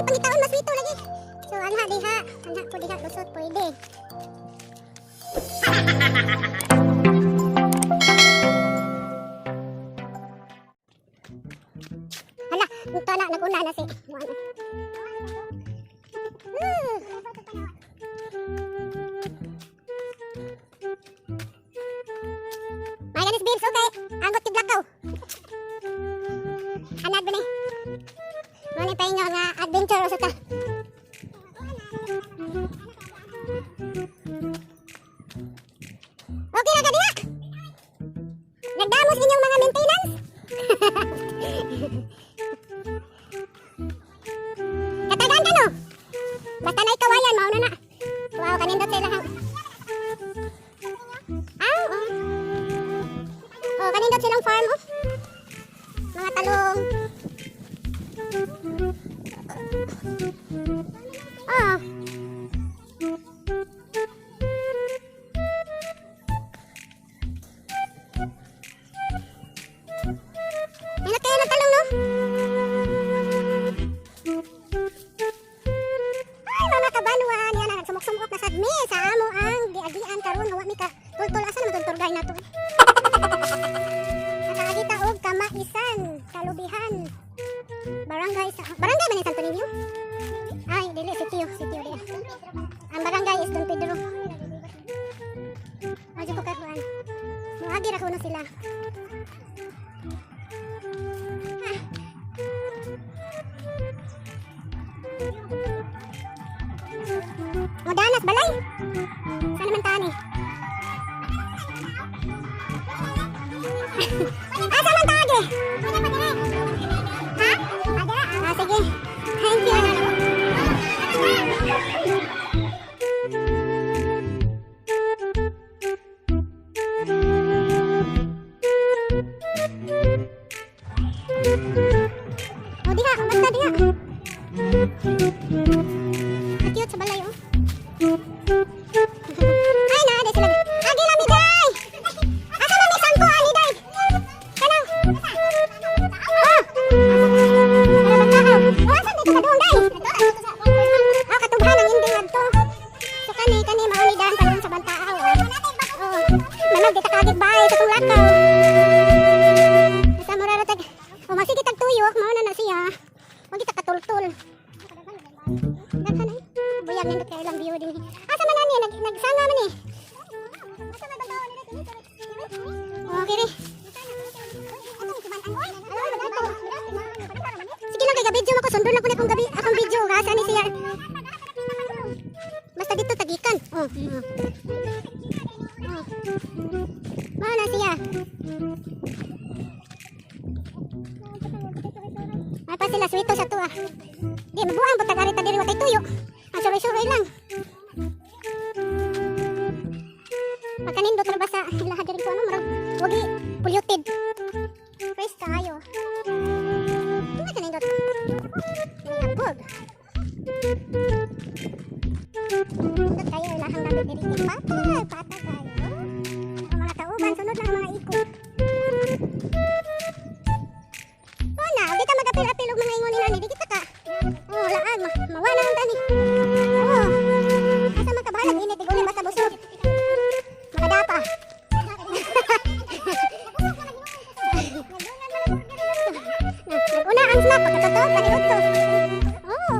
Lagi pangitaon maswito lagi. So anha diha, anha ko diha lusot pwede. Hala, ito na naguna na si. Wala. May ganis babes, okay. Anggot kay Blackaw. Anad ba ni? Mo ni painyo nga adventure sa ta. Okay ra ka diha? Nagdamos inyong mga maintenance? Katagaan ka no? Basta na ikawayan, mauna na. Wow, kanindot sa ilahang. Ah, oh. Oh, kanindot silang farm, oh. Mga talong. Oh. Nindot kayo ng talong, no? Ay, mga kabanuan, yan na, nagsumok-sumok na sad mi sa amo ang giagian karon nga wa mi ka tultol asa naman tultol gay nato. Nakaagi ta og Kamaisan, Kalubihan. Barangay sa barangay ba ni Santo Niño? Ay, dili sitio, sitio di. Ang barangay is Don Pedro. Adyo ko kakuan. Moagi ra kuno sila. Ah. O danas balay. Sana man tani. Asa man taagi? Ha? Ah, sige. Thank you. O diha, basta diha. Ang cute sa balay oh. Ay na, di sila. Agi lami day. Asa man ni sangko ani day? Kanang. Oh. Ano ba tao? Oh, asa dito ka doon day? Ah, katughan ang ending adto. So kani kani mao ni daan padung sa Bantaaw. Oh. Oh. Manag di ta kagig bahay sa tong lakaw. Basta mura ra tag. Oh, masige tag tuyok mao na na siya. Wag kita katultol. Daghan ay. Buyag nindot kay ilang view dinhi. Asa man ani nag nagsanga man ni. Oh, kiri. Sige lang kay ga-video ako sundon ako ni akong gabi akong video asa ni siya. Basta dito tagikan. Oh. Oh. Oh. Mao na siya. Ay pa sila swito sa tuwa. Di mabuang butag ari ta diri wa kay tuyo. Ang suroy-suroy lang. Pagkanindot ra ba sa ilaha diri ko ano murag wagi polluted. Fresh kaayo. Ano kanindot? Nangabog. Nindot kayo ilahang gamit diri kay patag, patag kayo. Ang mga tauban sunod lang ang mga iko. Oh na, di ta magapil-apil og mga ingon ni nani, di kita ka. Oh, laag ma mawa na ang tani. Oh. Asa man ka bahalag init iguli basta busog. Makadapa. Nag-una ang snack pagkatotoo paniudto. Oh.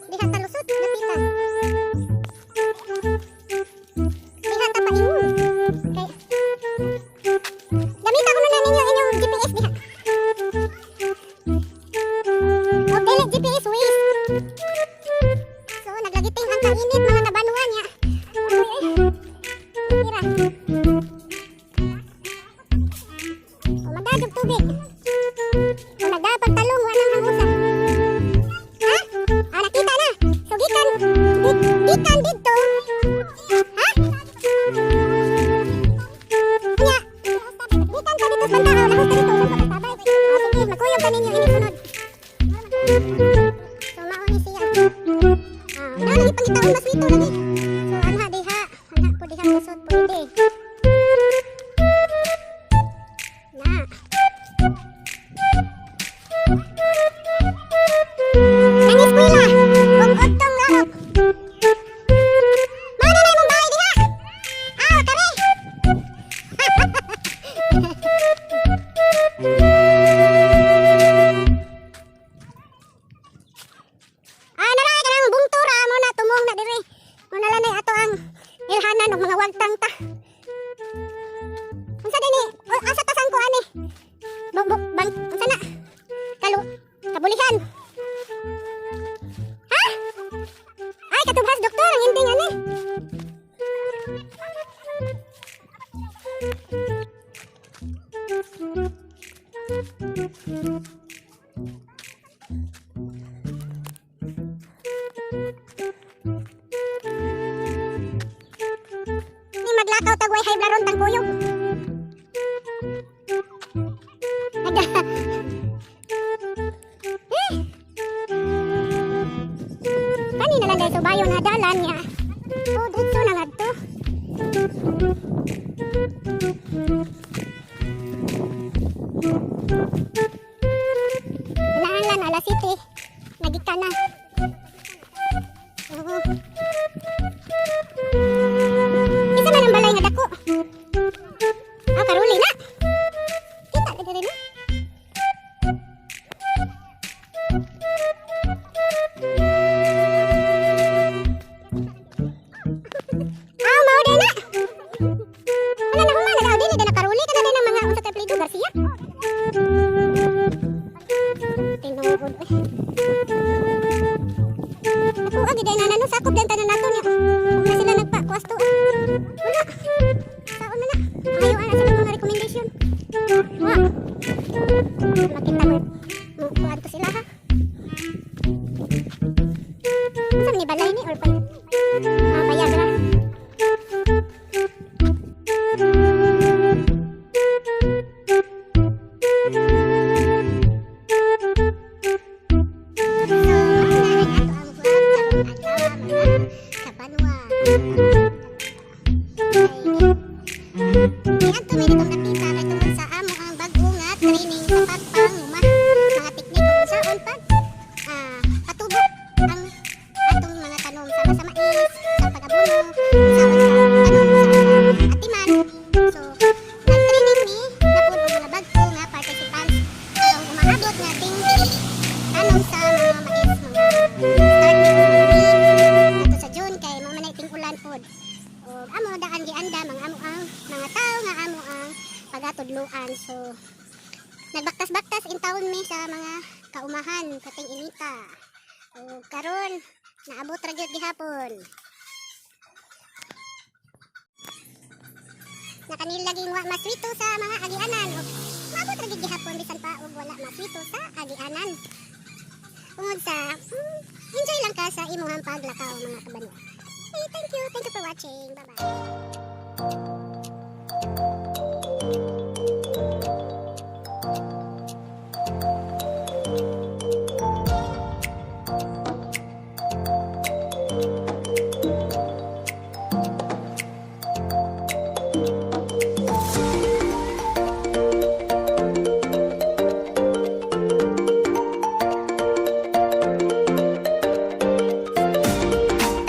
Diha sa lusot napita. Diha ta paingon. Kay Gamita ko na ninyo inyong GPS diha. Og dili GPS Waze. So naglagiting ang kainit mga kabanuan niya. Tira. O magdadog tubig. O nagdapag talong wa nang hangusa. Ha? Ah, nakita na. So gikan gikan didto. Ha? Nya. Gikan pa dito sa Bantaaw, lahos ka dito sa pagtabay. Ah, sige, magkuyog ka ninyo ini sunod. So mao ni siya. Ah, na lagi pangitaon maswito lagi. So anha diha, anha po diha lusot pwede. Na. Unsa na? Kalu kabulihan. Ha? Ay, katubhas doktor ang ending ani. Ni maglakaw tagway hay blaron tang kuyog. Aga. Eh. Kanina lang dahil subayon nga dalan niya. Oh, diretso na ngadto. Naalan alas 7. Nagika na. Oo. Isa man ang balay nga dako. Ah, karuli na. Kita ka diri, no? Ah, mao din na. Wala na human na daw dili na karuli ka na din ang mga unsa kay Plido Garcia. Tinuod oy. Ako agi day na no sakop din tanan nato niya. Kung na sila nagpa kuwasto. Wala. Saon man na. Ayaw ana sila mga recommendation. Wa. Makita mo. Mo kuan to sila ha. Unsa man ni balay ni or pa? Ah, payag ra. So, mao na ang ato ang vlog karong adlaw, mga kabanwa. Kay niadto mi ditong dapita kay tungod sa amo ang bag-o nga training sa pagpanguma, mga teknik kung unsaon pag patubo ang atong mga tanom sama sa mais, sa pag-abono, unsaon sa tanom sa atiman. So, nag-training mi na pud og mga bag-o nga participants. So, umaabot nga ting tanom sa mga mais, mga start ni og May ngadto sa June kay mao man ay ting-ulan pod. Og amo daan giandam ang amo ang mga tao nga amo ang pagatudloan. So, nagbaktas-baktas in taon mi sa mga kaumahan kating inita. Og karon naabot ra gyud gihapon. Nakanilaging wa maswito sa mga agianan og maabot ra gyud gihapon bisan pa og wala maswito sa agianan. Tungod sa enjoy lang ka sa imuhang paglakaw, mga kabanwa. Hey, thank you. Thank you for watching. Bye-bye.